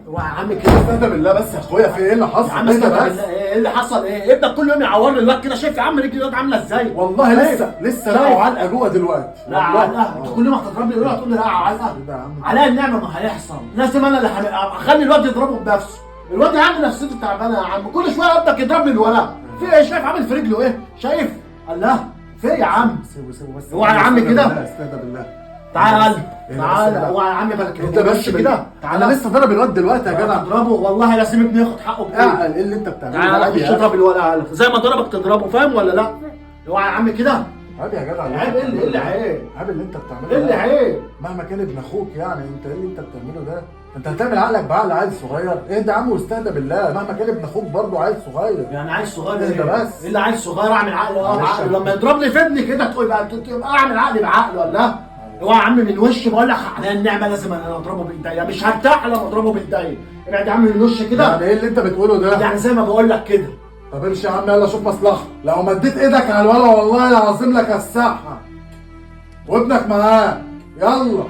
اوعى يا عم كده. استهدى بالله بس يا اخويا، في ايه اللي حصل؟ يا عم ايه ده استهدى بس؟ بالله، ايه اللي حصل؟ ايه ابنك كل يوم يعورني الواد كده؟ شايف يا عم رجلي الواد عامله ازاي؟ والله شايف؟ لسه شايف؟ رقعوا علقه جوه دلوقتي. لا والله. علقه؟ انت كل يوم هتضربني الواد، هتقول لي لا علقه؟ ايه ده يا عم؟ عليا النعمة ما هيحصل، لازم انا اللي اخلي الواد يضربه بنفسه. الواد يا عم نفسيته تعبانة يا عم، كل شوية ابنك يضربني الولد. في ايه؟ شايف عامل في رجله ايه؟ شايف؟ الله، في ايه يا عم؟ سيبه سيبه بس. اوعى يا عم استهدى كده. بالله، استهدى بالله. تعال. ايه ده بس؟ تعال. ده؟ اوعى يا عم بالك انت بس كده. انا لسه ضرب الواد دلوقتي يا جدع. تضربه والله لازم ابني ياخد حقه بايده. اعقل، ايه اللي انت بتعمله ده؟ تعالى عيب خش يا اضرب الولد على زي ما ضربك تضربه، فاهم ولا لا؟ اوعى يا عم كده. عيب يا جدع. عيب ايه اللي عيب؟ عيب اللي انت بتعمله ايه اللي ده. عيب؟ مهما كان ابن اخوك يعني، انت ايه اللي انت بتعمله ده؟ انت هتعمل عقلك بعقل عيل صغير؟ ايه ده يا عم واستهدى بالله، مهما كان ابن اخوك برضه عيل صغير. يعني عيل صغير اهدى ايه؟ بس. ايه اللي عيل صغير اعمل عقل؟ اه معلش. عقل لما يضربني في ابني كده تقول بقى تبقى اعمل عقلي بعقل ولا؟ اوعى يا عم من وشي، بقول لك على النعمة لازم انا اضربه بايديا، مش هرتاح لما اضربه بايديا. ابعد يا عم من وشي كده. يعني ايه اللي انت بتقوله ده؟ يعني زي ما بقول لك كده. طب امشي يا عم، يلا شوف مصلحة. لو مديت ايدك على الولا والله العظيم لك الساحة وابنك معاه. يلا.